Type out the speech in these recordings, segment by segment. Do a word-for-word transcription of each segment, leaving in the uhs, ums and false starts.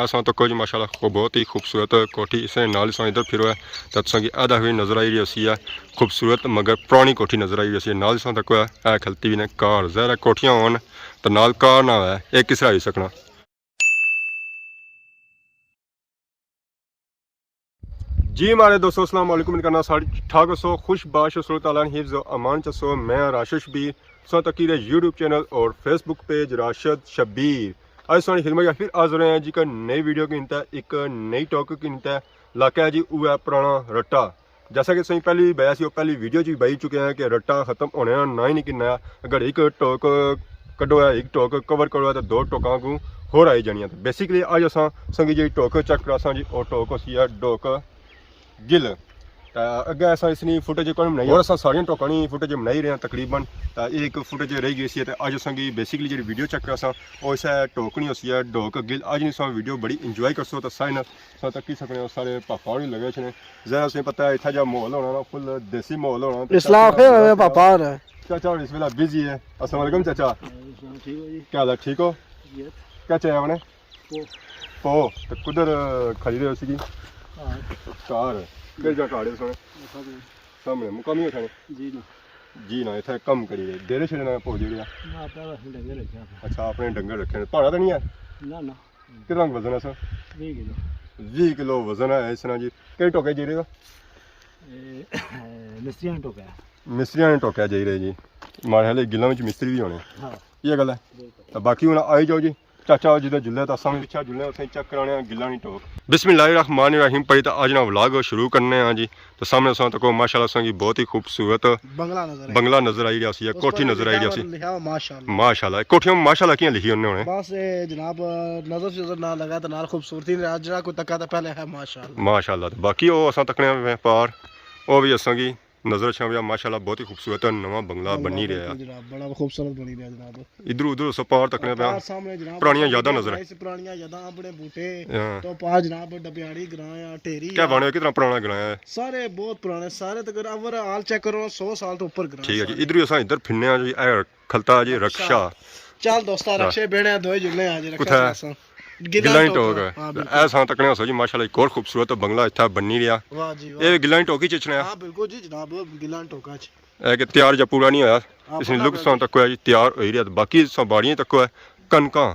اساں تکو جی ماشاءاللہ خو-، بہت ہی خوبصورت کوٹھی۔ اس نے نال اساں ادھر پھرو ہے، تے تساں کی اے دکھوی نظر آئی رہی ہوسی ہے، خوبصورت مگر پرانی کوٹھی نظر آئی رہی ہوسی ہے۔ نال اساں تکو ہے، اے کھلتی وی نے کار۔ ظاہر ہے کوٹھیاں ہون تے نال کار نہ ہوئے، اے کس طرح ہوئی سکنا؟ جی ماڑے دوستو، السلام علیکم، امید کرنا سارے ٹھیک ٹھاک ہوسو، خوش باش ہوسو، اللہ تعالیٰ نے حفظ و امان چ ہوسو۔ میں راشد شبیر، تساں تکی رہے یوٹیوب چینل اور فیس بک پیج راشد شبیر۔ اج تساں نی خدمت اچ پھر حاضر ہیں جی ایک نئی ویڈیو کی انتہا، ایک نئی ٹاپک کی انتہا۔ علاقہ ہے جی او ہے پرانا رٹا۔ جیسا کہ تساں پہلی بیا سی، او پہلی ویڈیو چ بھی بئی چکے ہیں کہ رٹا ختم ہونے نا ناں ہی نہیں گھننا۔ اگر ایک ٹاک کڈو ہے، ایک ٹاک کور کرو ہے، تو دو ٹاکاں کو ہور آئی جانیاں۔ تو بیسیکلی اج اساں تساں کی جی ٹاک چیک کراساں جی، او ٹاک ہوسی ہے ڈوک گل۔ تے اگے اساں اس نی فوٹیج کون بنائی، اور اساں ساریاں ٹاکاں نی فوٹیج بنائی رہے ہیں تقریباً۔ تے ایک فوٹیج رہ گئی سی، تے اج اساں کی بیسیکلی جی ویڈیو چیک کراساں، او اسے ٹاک نی ہوسی ہے ڈوک گل۔ اج نی اساں ویڈیو بڑی انجوائے کرسو، تے سارے نال تساں تکی سکنے ہو، سارے پاپا ہوری لگے ہوئے نے۔ ظاہر ہے، تساں پتہ ہے، اتھا جا ماحول ہونا نا، فل دیسی ماحول ہونا۔ اسلام خیر ہوئے پاپا ہور۔ چاچا ہور اس ویلے بزی ہے۔ السلام علیکم چاچا۔ وعلیکم السلام، ٹھیک ہو جی؟ کیا حال ہے، ٹھیک ہو؟ جی۔ کیا چاہیا ہونے؟ پو۔ پو، تے کدھر کھڑی رہے ہو سی؟ ہاں۔ گھر۔ کس جا گھر ہے سونے؟ سامنے۔ سامنے، مقامی ہو سونے؟ جی نا۔ جی نا، اتھا کم کری رہے۔ ڈیرے شیرے نا پو جیڑے آ؟ نہ، اپنے ڈنگر رکھے آں۔ اچھا، اپنے ڈنگر رکھے نے۔ پہاڑا تے نہیں ہے؟ نہ، نہ۔ کتنا وزن ہے سر؟ ویہہ کلو۔ ویہہ کلو وزن ہے اس نا جی۔ کہڑے ٹوکے جیرے دا؟ اے، مستریاں نے ٹوکا ہے۔ مستریاں نے ٹوکا جائی رہے جی۔ ماڑے خیال ہے گلاں وچ مستری بھی ہونے۔ ہاں۔ یہ گل ہے۔ بالکل۔ تے باقی ہن آئی جاؤ جی۔ چاچا جی دے جلے تے اساں وی پچھا جلے، اتھے چیک کرانے آں گلاں نی ٹوک۔ بسم اللہ الرحمن الرحیم پڑھی تے اج نا ولاگ شروع کرنے آں جی۔ تے سامنے اساں تکو ماشاءاللہ اساں کی بہت ہی خوبصورت بنگلہ نظر آئی۔ بنگلہ نظر آئی رہیا سی، اس کوٹھی پر نظر آئی رہیا لکھا سی۔ ہوا ماشاءاللہ۔ ماشاءاللہ۔ کوٹھیاں ماشاءاللہ کیاں لکھی ہونے ہونے؟ بس اے جناب، نظر شظر نہ لگا تے نال خوبصورتی نے جڑا کوئی تکا تے پہلے ہے ماشاءاللہ۔ ماشاءاللہ۔ تے باقی او اساں تکنے آں پار، او وی اساں کی نظر اچھا ہویا، ماشاءاللہ بہت ہی خوبصورت نواں بنگلہ بنگلہ بنی رہیا۔ بالکل جناب، بڑا خوبصورت بنی رہیا جناب۔ ادھر ادھر اساں پار تکنے پیا۔ پار سامنے جناب، پرانیاں یاداں نظر۔ اس پرانیاں یاداں، اپنے بوٹے۔ ہاں۔ تو پار جناب ڈبیاڑی گراں آ، ٹھیری آ۔ کیا بانے، کتنا پرانا گراں ہے۔ سارے بہت پرانے، سارے تقریباً اوور آل چیک کرو، سو سال تو اوپر گراں ہے۔ ٹھیک ہے جی، سارے۔ ادھر ہی اساں ادھر پھرنے آں جی، اے کھلتا جی رکشا۔ رکشا۔ چل دوستا، ہاں۔ رکشے بہنے آں، دوئے جلنے آں جی، رکشا کتھے؟ چلاساں۔ گلاں نی ٹوک۔ ہاں، بالکل۔ اے ساں تکنے ہو سو جی، ماشاءاللہ ایک اور خوبصورت بنگلہ اتھا بنی رہیا۔ واہ جی واہ۔ اے گلاں نی ٹوک ہی چچنے آ۔ ہاں، بالکل جی جناب، گلاں نی ٹوکا چ۔ اے کہ تیار جا پورا نہیں ہویا۔ ہاں، اس نی پورا لک ساں تک کوئی جی تیار ہوئی رہیا، باقی ساں باڑیاں تک کوئی کنکاں۔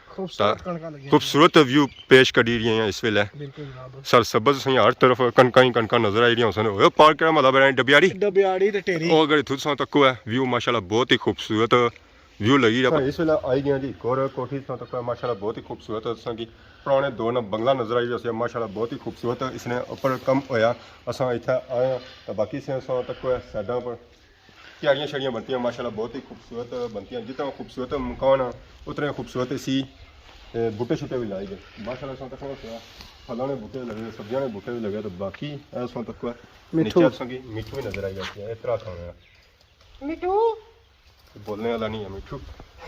خوبصورت کنکاں لگیاں۔ خوبصورت ویو پیش کری رہی ہیں اس ویلے۔ بالکل جناب۔ سرسبز ساں ہر طرف کنکاں ہی کنکاں نظر آئی رہی ہیں۔ او پار کہڑا محلہ بنا ڈبیاڑی؟ ڈبیاڑی تے ٹھیری۔ او اگر اتھوں ساں تک کوئی ویو ماشاءاللہ بہت ہی خوبصورت۔ ویو لگی رہا۔ ہاں، اس ویلے آئی گئے جی، ایک اور کوٹھی تساں تک ماشاءاللہ بہت ہی خوبصورت ہے، تساں کی پرانے دور نا بنگلہ نظر آئی رہا سی، ماشاءاللہ بہت ہی خوبصورت ہے۔ اس نے اوپر کم ہویا، اساں اتھے آئے ہاں، تے باقی اس نے تساں تک سائیڈاں پر کیاریاں شیاریاں بنتیاں، ماشاءاللہ بہت ہی خوبصورت بنتیاں۔ جتنا خوبصورت مکان ہے، اتنے خوبصورت سی، تے بوٹے شوٹے بھی لائے گئے۔ ماشاءاللہ تساں تک پھلاں نے بوٹے لگے، سبزیاں نے بوٹے بھی لگے، تے باقی اے تساں تک مٹھو۔ نیچے تساں کی مٹھو بھی نظر آئی جاتی ہے، اس طرح کھانے ہیں۔ مٹھو۔ بولنے والا نہیں ہے مٹھو،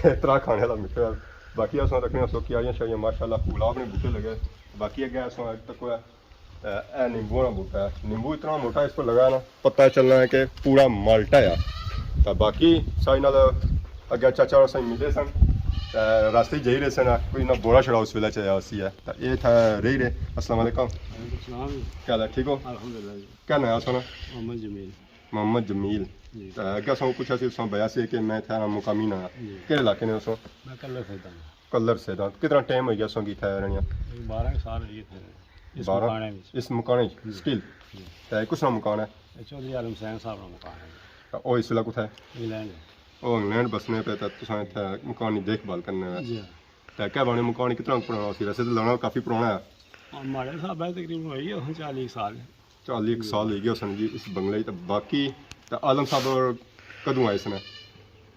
اتنا کھانے والا مٹھو ہے۔ باقی اساں رکھنے ہیں سو کیاریاں شاریاں، ماشاءاللہ گلاب نے بوٹے لگے۔ باقی اگے اساں تک ہے، اے، اے نیمبو نا بوٹا ہے، نیمبو اتنا موٹا اس پر لگا ہے نا، پتہ چلنا ہے کہ پورا مالٹا ہے۔ تے باقی سارے نال اگے چاچا اور سائیں ملے سن، تے راستے جائی رہے سن، کوئی نہ بورا شڑا اس ویلے چاہیا اسی ہے۔ تے اے تھا رہی رہے۔ السلام علیکم۔ وعلیکم السلام۔ کیا حال ہے؟ ٹھیک ہو؟ الحمدللہ جی۔ کیا نام ہے سونا؟ محمد جمیل۔ محمد جمیل۔ جی۔ تے اگے اساں پوچھا سی، اساں بیا سی کہ میں اتھے نا مقامی نا۔ جی۔ کہڑے علاقے نے اساں؟ میں کلر سیداں۔ کلر سیداں۔ کتنا ٹائم ہوئی گیا اساں کی اتھے رہنیاں؟ بارہ سال ہوئی گئے اتھے۔ اس بارہ؟ مکانے وچ۔ اس مکانے وچ؟ جی۔ سٹل؟ جی۔ تے کس نا مکان ہے؟ اے چوہدری عالم حسین صاحب نا مکان ہے۔ تے او اس ویلے کتھے ہے؟ انگلینڈ۔ او انگلینڈ بسنے پہ، تے تساں اتھے مکان دی دیکھ بھال کرنے ہو؟ جی۔ تے کہہ بانے مکان کتنا پرانا سی؟ ویسے تے لانا کافی پرانا ہے۔ ہاں، ماڑے حساب ہے تقریباً ہوئی گئے چالی سال۔ چالی ایک سال ہوئی گئے سن جی اس بنگلے تے۔ باقی تے عالم صاحب کدوں آئے سن؟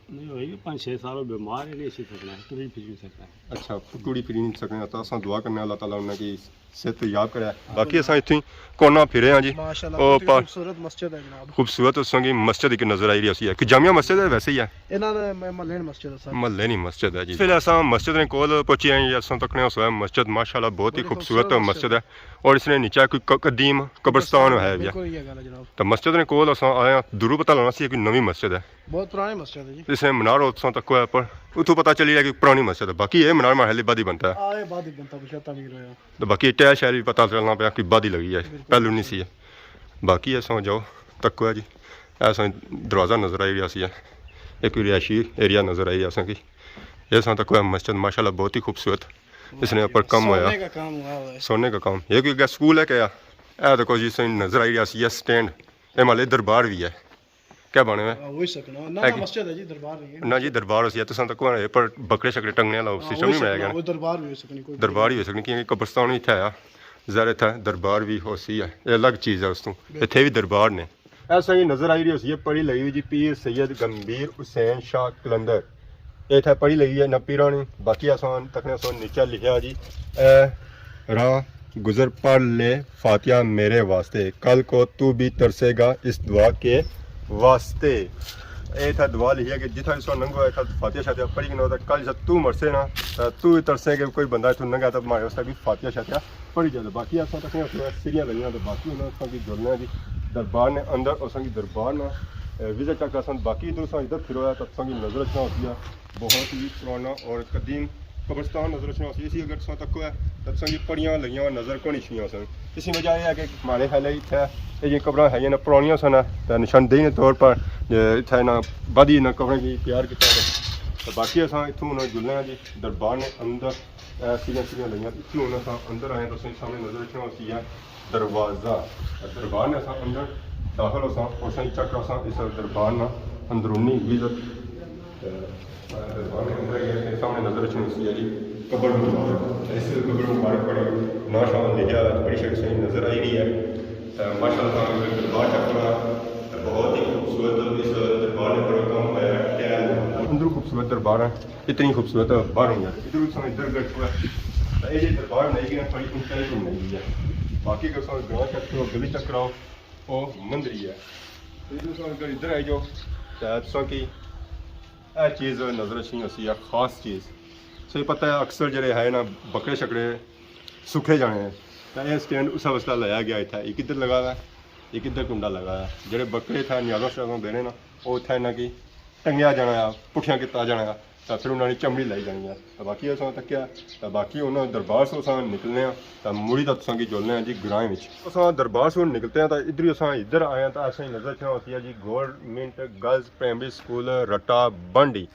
نہیں، ہوئی گئے پانچ چھ سال، وہ بیمار ہے، نہیں اچھی سکنا ہے، ٹری پھری نہیں سکنا ہے۔ اچھا، ٹری پھری نہیں سکنا، تو اساں دعا کرنے اللہ تعالیٰ انہاں کی صحت یاب کرے۔ باقی اساں اتھیں کونا پھرے ہاں جی۔ ماشاءاللہ، او بہت ہی پا-، خوبصورت مسجد ہے جناب۔ خوبصورت اساں کی مسجد ایک نظر آئی رہی سی ہے کہ جامع مسجد ہے ویسے ہی ہے؟ انہاں نے م-، محلے نی مسجد ہے سر۔ محلے نی مسجد ہے جی۔ پھر اساں مسجد نے کول پہنچے ہیں، اساں تکنے اس وقت مسجد ماشاءاللہ بہت ہی بڑی خوبصورت خوبصورت مسجد مسجد ہے۔ اور اس نے نیچے کوئی ق-، قدیم قبرستان ہے بھی۔ بالکل یہ گل ہے جناب۔ تو مسجد نے کول اساں آئے ہیں، دوروں پتہ لگنا سی کوئی نوی مسجد ہے۔ بہت پرانی مسجد ہے جی۔ اس اس نے منار اتھوں تک ہویا، پر اتھوں پتہ چلی گیا کہ پرانی مسجد ہے، باقی یہ منار ماڑے خیال بعد ہی بنتا ہے۔ آ، یہ بعد ہی بنتا، پچھلے تعمیر ہویا۔ تو باقی یہ ٹہل شہل بھی پتہ چلنا پیا کہ بعد ہی لگی ہے، بالکل۔ پہلو نہیں سی ہے۔ باقی ایسا جاؤ تک ہویا جی، ایسا دروازہ نظر آئی رہیا سی ہے، ایک رہائشی ایریا نظر آئی رہیا سا کہ ایسا تک ہویا مسجد ماشاءاللہ بہت ہی خوبصورت۔ اس نے اوپر کم ہویا۔ سونے کا کام ہوا ہوا ہے۔ سونے کا کام۔ یہ کوئی اگے سکول ہے کیا؟ اے دیکھو جی، اس نے نظر آئی رہیا سی ہے سٹینڈ۔ اے مالے دربار بھی ہے۔ کیا بنے ہوئے؟ ہاں، وہی سکنا۔ نہ، ہے نہ، کہ مسجد ہے جی، دربار نہیں ہے۔ نہ جی، دربار ہو سی ہے، تساں تک پر بکرے شکرے ٹنگنے والا ہاں، سسٹم وہی نہیں بنایا سکنا، گیا۔ وہ دربار بھی ہو سکنا، کوئی نہ، دربار بھی ہو سکنا، کیونکہ قبرستان ہی تھا، ظاہر تھا دربار بھی ہو سی ہے، یہ الگ چیز ہے اس تو۔ بالکل۔ اتھے بھی دربار نے۔ ایسا ہی نظر آئی رہی ہوسی ہے، پڑھی لگی ہوئی جی، پیر سید گمبھیر حسین شاہ قلندر۔ یہ اتھے پڑھی لگی ہے نہ پیرانی، باقی آسان تکنے سو نیچے لکھیا جی، اے راہ گزر پڑھ لے فاتحہ میرے واسطے، کل کو تو بھی ترسے گا اس دعا کے واسطے۔ اے اتھا دعا لکھیا کہ جتھا بھی سو لنگھو، اتھا فاتحہ شاتحہ پڑھی گنو، تے کل جب تو مرسے نا، تے تو بھی ترسے کہ کوئی بندہ اتھوں لنگھا تے ماڑے واسطے بھی فاتحہ شاتحہ پڑھی جاندے۔ باقی اساں تکنے سیڑھیاں لگیاں تے باقی انہاں اساں کی جلنے آں جی دربار نے اندر، اساں کی دربار نا، اے، وزٹ چیک کرساں۔ باقی ادھر اساں ادھر پھرو ہے تے اساں کی نظر اچھنا ہوسی ہے بہت ہی پرانا اور قدیم قبرستان نظر اچھنا ہوسی۔ اسی اگر تساں تکو ہے تے تساں کی پڑیاں لگیاں ہوئیاں نظر کونی اچھنیاں سن۔ اسی وجہ یہ ہے کہ ماڑے خیال ہے اتھے یہ جیہاں قبراں ہے نا پرانیاں سن تے نشاندہی نے طور پر، اے، اتھے انہاں بعد ہی انہاں قبراں کی تیار کیتا ہے۔ تے باقی اساں اتھوں ہن جلنے آں جی دربار نے اندر۔ اے سیڑھیاں سیڑھیاں لگیاں، اتھوں ہن اساں اندر آئے تاں اساں سامنے نظر اچھنا ہوسی ہے دروازہ۔ دربار نے اساں اندر داخل ہوساں اور اساں چیک کرساں اس دربار نا اندرونی وزٹ۔ تے دربار نے اندر آئے تے سامنے نظر اچھنی ہوسی ہے جی قبر مبارک۔ اس قبر مبارک پر ناں شاں لکھیا ہے، بڑی شک صحیح نظر آئی رہی ہے۔ تے ماشاءاللہ تعالیٰ دربار چیک کرنا تے بہت ہی خوبصورت اس دربار نے پر کم ہویا ہے، ٹائل۔ اندروں خوبصورت دربار ہے۔ اتنی خوبصورت باہر ہوئی ہے۔ ادھر بھی سمجھ ادھر ادھر چھوڑا۔ تے اے جے دربار بنائی گئی نا، تھوڑی اونچائی پر بنائی گئی ہے۔ باقی اگر سمجھ گراں چیک کرو، گلی چیک کراؤ، او مندر ہی ہے۔ تے ادھر سمجھ اگر ادھر آئی جاؤ، تے تساں کی اے چیز نظر اچھنی ہوسی ہے، خاص چیز۔ سو پتہ ہے اکثر جڑے ہے نا بکرے شکرے سکھے جانے ہیں، تے اے سٹینڈ اس واسطے لایا گیا اتھا۔ ایک ادھر لگا ہوا ہے، ایک ادھر کنڈا لگا ہوا ہے۔ جڑے بکرے اتھا نیازاں شازاں دینے نا، او اتھا انہاں کی ٹنگیا جانا ہے، پٹھیاں کیتا جانا ہے، تے پھر انہاں نی چمڑی لائی جانی ہے۔ تے باقی اساں تکیا، تے باقی انہاں دربار سوں اساں نکلنے آں، تے مڑی تے تساں کی جلنے آں جی گرائیں وچ۔ اساں دربار سوں نکلتے ہیں تے ادھر ہی اساں ادھر آئے ہیں، تے اساں کی نظر اچھنا ہوسی ہے جی گورنمنٹ گرلز پرائمری سکول رٹا بانڈی۔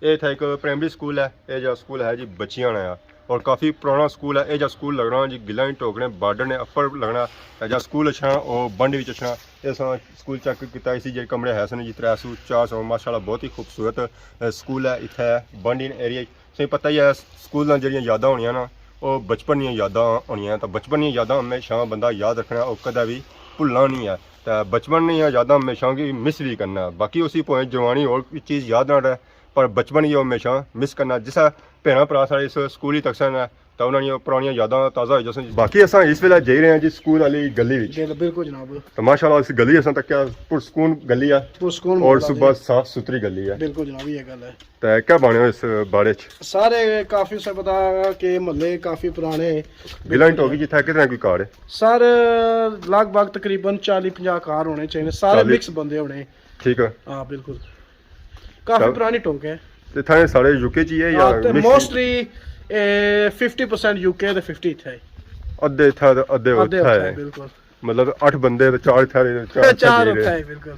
اے اتھا ایک پرائمری سکول ہے، اے جا سکول ہے جی بچیاں نا، اور کافی پرانا سکول ہے۔ اے جا سکول لگنا جی گلاں ٹوکنے بارڈر نے اپر لگنا، اے جا سکول اچھنا او بانڈی وچ اچھنا۔ اے اساں سکول چیک کیتا، اسی جے کمرے ہے سن جی ترے سو چار سو، ماشاءاللہ بہت ہی خوبصورت، اے، سکول ہے اتھے بانڈی ایریا۔ تساں پتہ ہی ہے سکول نا جڑیاں یاداں ہونیاں نا، او بچپن نیاں یاداں ہونیاں، تاں بچپن نیاں یاداں ہمیشہ بندہ یاد رکھنا، او کدے وی بھلنا نہیں ہے۔ تے بچپن نیاں یاداں ہمیشہ کی مس وی کرنا۔ باقی اسی پویں جوانی اور کوئی چیز یاد نہ رہے، پر بچپن کی او ہمیشہ مس کرنا۔ جسے بھیناں بھرا ساڑے اس سکول ہی تکسن ہے، تاں انہاں نیاں پرانیاں یاداں تازہ ہوئی جاسن۔ باقی اساں اس ویلے جائی رہے ہیں جی سکول والی گلی وچ۔ جی، بالکل جناب۔ تو ماشاءاللہ اس گلی اساں تکیا پرسکون گلی ہے۔ پرسکون اور ماحول ہے صبح جی۔ صاف ستھری گلی ہے۔ بالکل جناب، یہ گل ہے۔ تے کیا بنے ہو اس باڑے چ؟ سارے کافی، اساں پتہ کہ محلے کافی پرانے ہیں۔ گلاں ٹوکی جتھے کتنے کوئی گھر ہے؟ سر، لگ بھگ تقریباً چالی پنجاہ گھر ہونے چاہیے، سارے چالی۔ مکس بندے ہونے۔ ٹھیک ہے۔ ہاں، بالکل۔ کافی چل۔ پرانی ٹوک ہے۔ تے تھانے سارے یو کے چ ہی ہے یا ہاں، تے مکس؟ موسٹلی، اے، ففٹی پرسینٹ یو کے تے ففٹی اتھے ہے۔ ادھے اتھے تے ادھے ادھے اتھے اتھے ہے۔ ہے، بالکل۔ مطلب اٹھ بندے تے چار اتھے رہے، چار اتھے چار جی رہے۔ اتھے ہے، بالکل۔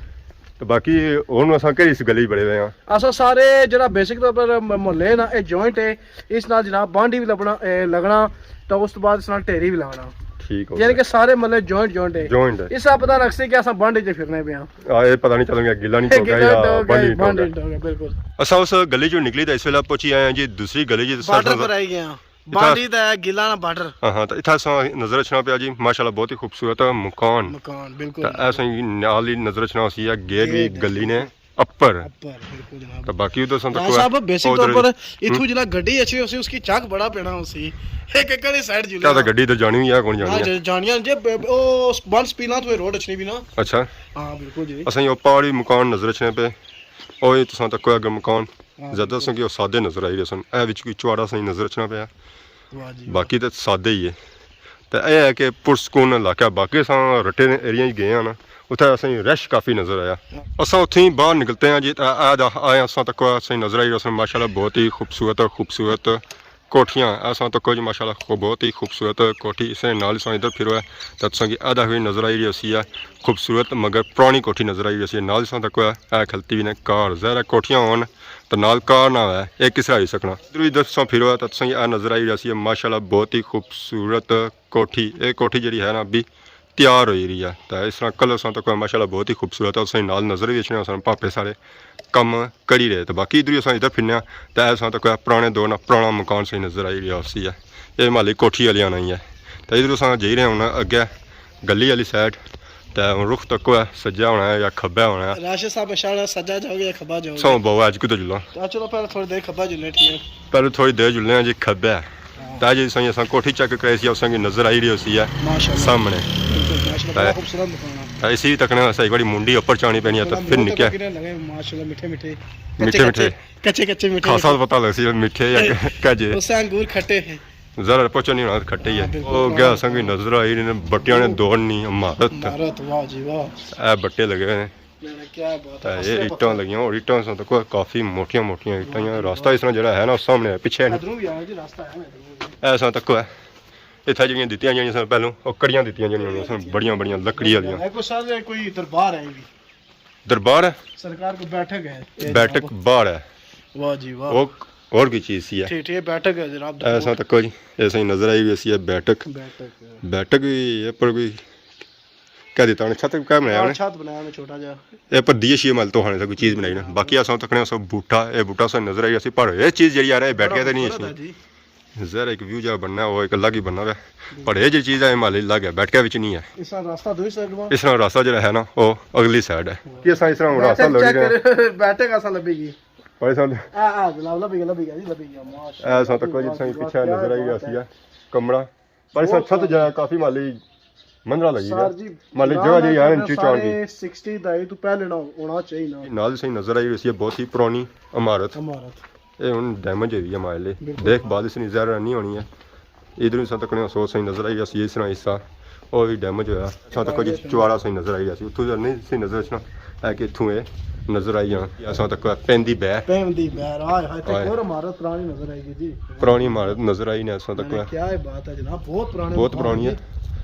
تے باقی ہن اساں کہڑی اس گلی بڑے ہوئے ہاں؟ اساں سارے جڑا بیسک طور پر م-، محلے نا، اے جوائنٹ ہے، اس نال جناب بانڈی بھی لبنا، اے، لگنا، تے اس تو بعد اس نال ٹیری بھی لگنا۔ ٹھیک ہو یعنی گیا۔ کہ سارے محلے جوائنٹ، جوائنٹ ہے۔ جوائنٹ ہے۔ اس کا پتہ لگ سی کہ اساں بانڈی چ پھرنے پے ہاں۔ آ، اے پتہ نہیں چلن گیا، گلا نہیں ٹوکا گلا یا ٹوکا، بانڈی نہیں بانڈی ٹوکا۔ نہیں ٹوکا، بالکل۔ اساں اس گلی چوں نکلی تے اس ویلے پہنچی آئے ہیں جی دوسری گلی جی، بارڈر پر آئی گئے ہاں۔ اتھا بانڈی تے گلا نا بارڈر۔ ہاں، ہاں، تے اتھا اساں نظر اچھنا پیا جی، ماشاءاللہ بہت ہی خوبصورت مکان۔ مکان، بالکل۔ تے ایسا ہی نال ہی نظر اچھنا ہوسی ہے گیٹ بھی گیٹ ہے۔ گلی نے اپر۔ اپر، بالکل جناب۔ تے باقی ادھر سن تک بھائی صاحب، بیسک طور پر اتھوں جناب گڈی اچھنی ہوسی، اس کی چک بڑا پینا ہوسی۔ ایک ایک والی سائیڈ جلیا۔ کیا تے گڈی ادھر جانی ہوئی ہے، کون جانی ہے؟ جانی ہے جی، ب-، ب-، او بن سپینا تو روڈ اچھنی بھی نا۔ اچھا۔ ہاں، بالکل جی۔ اساں او پہاڑی مکان نظر اچھنے پے۔ او تساں تک اگر مکان ہاں، زیادہ بالکل۔ سن کہ او سادے نظر آئی رہے سن۔ اے وچ کوئی چواڑا سا ہی نظر اچھنا پیا۔ واہ جی۔ باقی تے سادے ہی ہے۔ تے اے ہے کہ پرسکون علاقہ، باقی اساں رٹے نے ایریا وچ گئے ہاں نا، اتھے اساں رش کافی نظر آیا۔ اساں اتھوں ہی باہر نکلتے ہیں جی، تے اے دا آئے اساں تکو اساں نظر آئی رہی ماشاءاللہ بہت ہی خوبصورت اور خوبصورت کوٹھیاں۔ اساں تکو جی ماشاءاللہ خو-، بہت ہی خوبصورت کوٹھی۔ اس نے نال اساں ادھر پھرو ہے تے تساں کی اے دا وی نظر آئی رہی ہوسی ہے خوبصورت مگر پرانی کوٹھی نظر آئی رہی ہوسی ہے۔ نال اساں تکو ہے اے کھلتی وی نے کار، ظاہر ہے کوٹھیاں ہون تے نال کار نہ ہوئے، اے کس طرح ہوئی سکنا؟ ادھر ادھر تساں پھرو ہے تے تساں کی اے نظر آئی رہی ہوسی ہے ماشاءاللہ بہت ہی خوبصورت کوٹھی۔ اے کوٹھی جیڑی ہے نا ابھی تیار ہوئی رہی ہے۔ تے اس طرح کلر اساں تکو ماشاءاللہ بہت ہی خوبصورت ہے۔ اساں نال نظر وی اچھنے، اساں پاپے سارے کم کری رہے۔ تے باقی ادھر ہی اساں ادھر پھرنے آں تے اساں تکو پرانے دور نا پرانا مکان سہی نظر آئی رہیا ہوسی ہے۔ اے مالی کوٹھی آلی آنا ہی ہے۔ تے ادھر اساں جائی رہے ہن اگے گلی آلی سائیڈ۔ تے ہن رخ تکو ہے سجا ہونا ہے یا کھبا ہونا ہے۔ راشد صاحب اشارہ سجا جاؤ گے یا کھبا جاؤ گے؟ سو بہو اج کدھر جلو؟ آ چلو پہلے تھوڑی دیر کھبا جلنے، ٹھیک ہے۔ پہلے تھوڑی دیر جلنے ہیں جی کھبا ہے۔ ہاں۔ تے جی سائیں اساں کوٹھی چیک کرائی سی، اساں کی نظر آئی رہی ہوسی ہے ماشاءاللہ۔ سامنے۔ بالکل، ماشاءاللہ، تے بڑا خوبصورت مکان ہے۔ تے اسی تکنے واسطے ایک باری منڈی اوپر چانی پینی ہے، تے بالکل، پھر منہ نکے۔ تک لگے ماشاءاللہ، میٹھے میٹھے۔ میٹھے کچے، میٹھے۔ کچے، کچے میٹھے۔ خاصا پتہ لگ سی میٹھے یا کچے۔ اس سے انگور کھٹے ہیں۔ ذرا پوچھو نہیں ہونا، کھٹے ہی ہے۔ ہاں، بالکل، او گیا، ہاں۔ اساں کی نظر آئی نے بٹیاں نے دور نہیں، عمارت۔ عمارت، واہ جی واہ۔ اے بٹے لگے ہوئے ہیں۔ نہ، نہ، کیا بات ہے، تے اصل اے پتہ اٹاں ہے۔ لگیاں، اور اٹاں ساں تکو کافی موٹیاں موٹیاں اٹاں ہاں، ہیں۔ راستہ اس طرح جڑا ہے نا، او سامنے ہے، پیچھے نہیں۔ ادھروں بھی آیا جی، راستہ ہے نا ادھروں بھی۔ اے ساں تکو ہے۔ اتھا جڑیاں دتیاں جڑیاں ساں پہلوں، او کڑیاں دتیاں جڑیاں ساں، بڑیاں بڑیاں لکڑی والیاں۔ اے کوئی سارے کوئی دربار ہے بھی۔ دربار ہے؟ سرکار کو بیٹھک ہے۔ اے بیٹھک جناب۔ باہر ہے۔ واہ جی واہ۔ او اور کوئی چیز سی ہے۔ ٹھیک، ٹھیک، بیٹھک ہے جناب۔ اے ساں تکو جی، اے ساں نظر آئی ہوئی سی ہے بیٹھک۔ بیٹھک۔ بیٹھک بھی ہے پر کوئی کہہ دیتا انہیں، چھت کہہ بنایا ہاں، انہیں؟ چھت بنایا انہیں چھوٹا جہا۔ اے پر دیے شیے مال تو ہانے سا کوئی چیز بنائی نا۔ باقی اساں تکنے سو بوٹا، اے بوٹا سو نظر آئی اسی پہاڑ۔ اے چیز جڑی آ رہی ہے، بیٹھ بڑا کے تے نہیں خوبصورت اسی۔ ہے جی۔ ظاہر ہے ایک ویو جہا بننا ہے، وہ ایک الگ ہی بننا ہے۔ پر اے جڑی چیز ہے، مالی الگ ہے، بیٹھ کے وچ نہیں ہے۔ اس طرح راستہ دوئی سائیڈ وا؟ اس طرح راستہ جڑا ہے نا، وہ اگلی سائیڈ ہے۔ کہ اساں اس طرح راستہ بیٹھک لوڑی چیک رہے ہیں۔ کر، بیٹھک ایسا لبھی گئی۔ پر اساں آ، آ، جناب، لبھی گیا، لبھی گیا جی، لبھی گیا، ماشاءاللہ۔ اے ساں تکو جی، ساں پیچھے نظر آئی رہیا سی ہے کمرہ۔ پر اس بہت چھت جا کافی مالی مندرا لگی سر ہے۔ جی، مالی جناب، جگہ جی یار انچی چاڑ گئی۔ سکسٹی دہائی تو پہلے نہ ہونا چاہیے نا۔ نال صحیح نظر آئی رہی ہے، بہت ہی پرانی عمارت۔ عمارت۔ اے ہن ڈیمیج ہوئی ہے مالی۔ بالکل۔ دیکھ بھال اس نی ظاہر نہیں ہونی ہے۔ ادھر اساں تکنے سو صحیح نظر آئی رہی ہے، اس طرح حصہ او وی ڈیمیج ہویا۔ اساں تکو جی چوارا صحیح نظر آئی رہیا سی، اتھوں نہیں صحیح نظر اچھنا۔ اے کہ اتھوں اے نظر آئی جانا۔ اساں تکو پیندی بہر۔ پیندی بہر، ہائے ہائے، تے ہائے۔ اور عمارت پرانی نظر آئی گئی جی۔ پرانی عمارت نظر آئی نے اساں تکو۔ کیا ہی بات ہے جناب، بہت پرانے بہت مکان پرانی ہے۔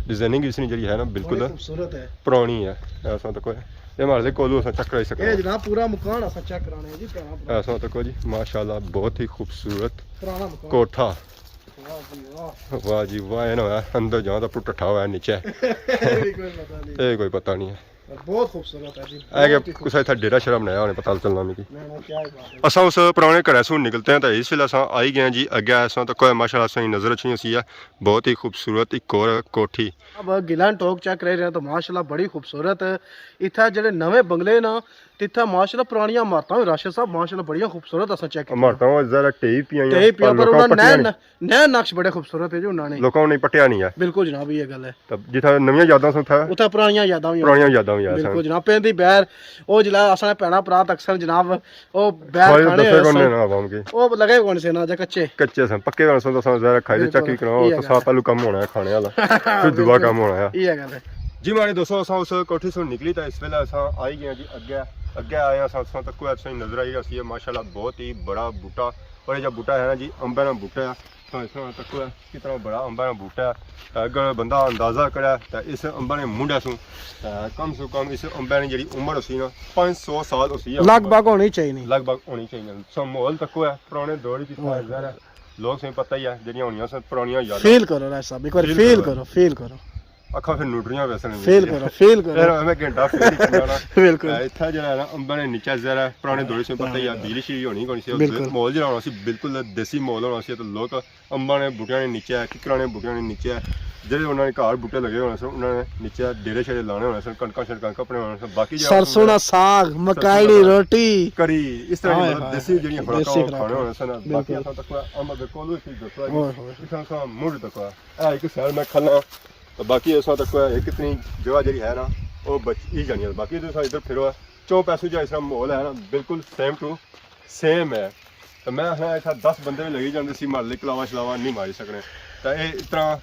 ڈیزائننگ اس نے جڑی ہے نا، بالکل بڑی خوبصورت ہے۔ پرانی ہے۔ اساں تکو اے عمارت دے کولوں اساں چیک کرائی سکنے۔ اے جناب، پورا مکان اساں چیک کرانے ہیں جی، پرانا پرانا۔ اساں تکو جی، ماشاءاللہ، بہت ہی خوبصورت پرانا مکان۔ کوٹھا۔ واہ جی واہ۔ واہ جی واہ، اے نہ ہویا اندر جاں تاں پٹھا ہویا نیچے۔ اے کوئی پتہ نہیں۔ اے کوئی پتہ نہیں ہے۔ بہت خوبصورت ہے جی، اے کہ بہت ہی کسے اتھا ڈیرہ شیرہ بنایا ہونے، پتہ چلنا مکی۔ نہ، نہ، کیا ہی بات ہے۔ اساں اس پرانے گھرے سوں نکلتے ہیں تے اس ویلے اساں آئی گئے ہیں جی اگے، اساں تکو ماشاءاللہ اساں نظر اچھنی ہوسی ہے، بہت ہی خوبصورت ایک اور کوٹھی۔ اب گیلان ٹوک چیک کرائی رہے تو ماشاءاللہ بڑی خوبصورت ہے۔ اتھا جڑے نویں بنگلے نا، تے اتھا ماشاءاللہ پرانیاں عمارتاں وی راشد صاحب ماشاءاللہ بڑیاں خوبصورت اساں چیک کیتیاں۔ عمارتاں او ذرا ٹہی پیاں، ٹہی پیاں، پر پر انہاں لوکاں نے پٹیاں نیا نہیں۔ نیا نقش بڑے خوبصورت ہے جو انہاں نے۔ لوکاں نے پٹیا نہیں ہے۔ بالکل جناب، یہ گل ہے۔ تے جتھا نویاں یاداں سن اتھا اتھا پرانیاں یاداں وی پرانیاں ہوندیاں۔ یاداں وی آسن۔ بالکل جناب، پیندی بہر، او جلا اساں بھیناں بھرا تک سن جناب، او بہر کھانے دسے ہوئے کون سن۔ نا عوام کی۔ او لگے کون سے نا جے کچے۔ کچے سن، پکے ہوئے سن، تساں ذرا کھائی تے بالکل، چیک ہی کراؤ، یہ تساں گل۔ پہلو کم ہونا ہے کھانے والا، پھر دعا بالکل۔ کم ہونا ہے۔ یہ گل ہے۔ جی ماڑے دوستو، اساں اس کوٹھی سے نکلی تے اس ویلے اساں آئی گئے جی اگے۔ اگے آئے اساں، اساں تکو ہے تساں نظر آئی رہی ہے ماشاءاللہ بہت ہی بڑا بوٹا، اور یہ جو بوٹا ہے نا جی امبے نا بوٹا ہے۔ تاں اس طرح تکو ہے کتنا بڑا امبا نا بوٹا ہے۔ تے اگر بندہ اندازہ کرے تے اس امبا نے منڈے سوں، تے کم سے کم اس امبا نے جڑی عمر ہوسی نا، پانچ سو سال ہوسی ہے لگ عمر۔ بھگ ہونی چاہیے۔ لگ بھگ ہونی چاہیے۔ سو ماحول تکو ہے، پرانے دور کی ظاہر ہے۔ لوگ سیں پتہ ہی ہے، جڑیاں ہونیاں سن پرانیاں یاداں۔ فیل کرو راج صاحب، ایک بار فیل فیل کرو۔ کرو، فیل کرو۔ اکھاں پھر نوٹریاں ویسن فیل کرو، فیل کرو۔ پھر میں گھنٹہ فیل کیتا نا۔ بالکل۔ تے اتھا جڑا ہے نا، امبا نے نیچے ذرا پرانے دور سے پتہ ہی ہے، بجلی شجلی ہونی کونی سی۔ بالکل۔ ماحول جڑا ہونا سی، بالکل دیسی ماحول ہونا سی، تے لوگ امباں نے بوٹیاں نے نیچے، ککراں نے بوٹیاں نے نیچے، جیڑے انہاں نے گھر بوٹے لگے ہونے سن، انہاں نے نیچے ڈیرے شیرے لانے ہونے سن، کنکاں شنکاں کپنے ہونے سن، باقی جو سرسوں نا ساگ، مکائی نی روٹی۔ کری، اس طرح کی ہائے مطلب ہائے دیسی ہائے، جیڑیاں خوراکاں دیسی وہ کھانے خوراکاں۔ ہونے سن۔ باقی بالکل۔ اساں تک امبا دے کولو سی دسو جی، اوئے ہوئے۔ اس طرح موڈ تک اے ایک سیل میں کھلا، تو باقی اساں تک ایک اتنی جگہ جیڑی ہے نا، وہ بچ ہی جانی ہے۔ باقی تساں ادھر پھرو، چون پاسوں جو اس طرح ماحول ہے نا، بالکل سیم ٹو سیم ہے۔ تے میں آخنا اتھا دس بندے وی لگی جاندے سی، ماڑے لئی کلاوا شلاوا نہیں ماری سکنے۔ تے اے اتنا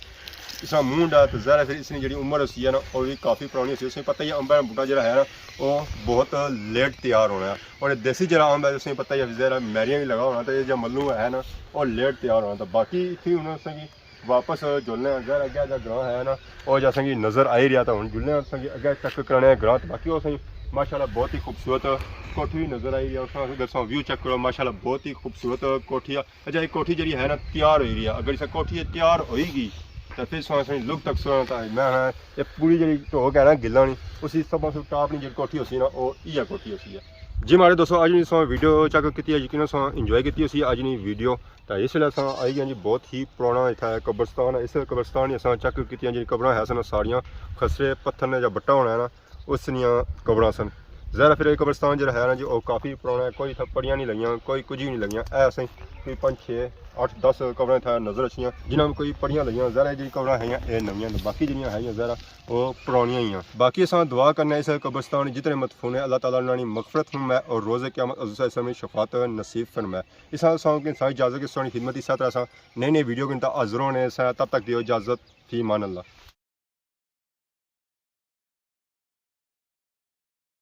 اس نا منہ ہوندا تے ظاہر ہے پھر اس نی جیہڑی عمر ہوسی ہے نا، او وی کافی پرانی ہوسی۔ اس نی پتہ ہی ہے امب نا بوٹا جیہڑا ہے نا، او بہت لیٹ تیار ہونا ہے۔ اور دیسی جیہڑا امب ہے، اس نی پتہ ہی ہے ظاہر ہے میریاں وی لگا ہونا، تے اے جیہڑا ملوں ہے نا، او لیٹ تیار ہونا۔ تے باقی اتھے ہن اساں کی واپس جلنے آں۔ ظاہر اگے جا گراں ہے نا، او جا اساں کی نظر آئی رہیا، تے ہن جلنے آں اساں کی اگے چیک کرنے آں گراں۔ تے باقی او اساں کی ماشاءاللہ بہت ہی خوبصورت کوٹھی وی نظر آئی رہی ہے۔ اس نا اگر تساں ویو چیک کرو، ماشاءاللہ بہت ہی خوبصورت کوٹھی ہے۔ اچھا، یہ کوٹھی جیہڑی ہے نا تیار ہوئی رہی ہے، اگر اسے کوٹھی تیار ہوئی گئی تے پھر سو اساں لک تک سو تے میں ہاں، یہ پوری جیہڑی ٹوک ہے نا گلاں نی، اسی سب سے ٹاپ نی جیہڑی کوٹھی ہوسی نا، او ایہہ کوٹھی ہوسی ہے۔ جی ماڑے دوستو، اج نی سو ویڈیو چیک کیتی ہے، یقیناً سو انجوائے کیتی ہوسی اج نی ویڈیو۔ تے اس ویلے اساں آئی گئے جی بہت ہی پرانا اتھا قبرستان ہے۔ اس قبرستان نی اساں چیک کیتی ہے، جیہڑی قبراں ہے سن ساریاں خسرے پتھر نے جا بٹا ہونا ہے نا، اس نیاں قبراں سن۔ ظاہر ہے پھر یہ قبرستان جیہڑا ہے نا جی، او کافی پرانا ہے، کوئی اتھا پڑیاں نہیں لگیاں، کوئی کچھ بھی نہیں لگیاں۔ اے اساں کوئی پنج، چھ، اٹھ، دس قبراں اتھا نظر اچھیاں، جنہاں میں کوئی پڑیاں لگیاں۔ ظاہر ہے جیہڑی قبراں ہیں، اے نویاں نے، باقی جیہڑیاں ہیں ظاہر ہے او پرانیاں ہی ہیں۔ باقی اساں دعا کرنے اس قبرستان جتنے مدفون ہیں، اللہ تعالیٰ انہاں نی مغفرت فرمائے اور روز قیامت حضور صلی اللہ علیہ وسلم نی شفاعت نصیب فرمائے۔ اساں اساں کی ساری اجازت، اس طرح خدمت، اس طرح اساں نئی نئی ویڈیو کے اندر حاضر ہونے ساں۔ تب تک دیو اجازت، فی امان اللہ۔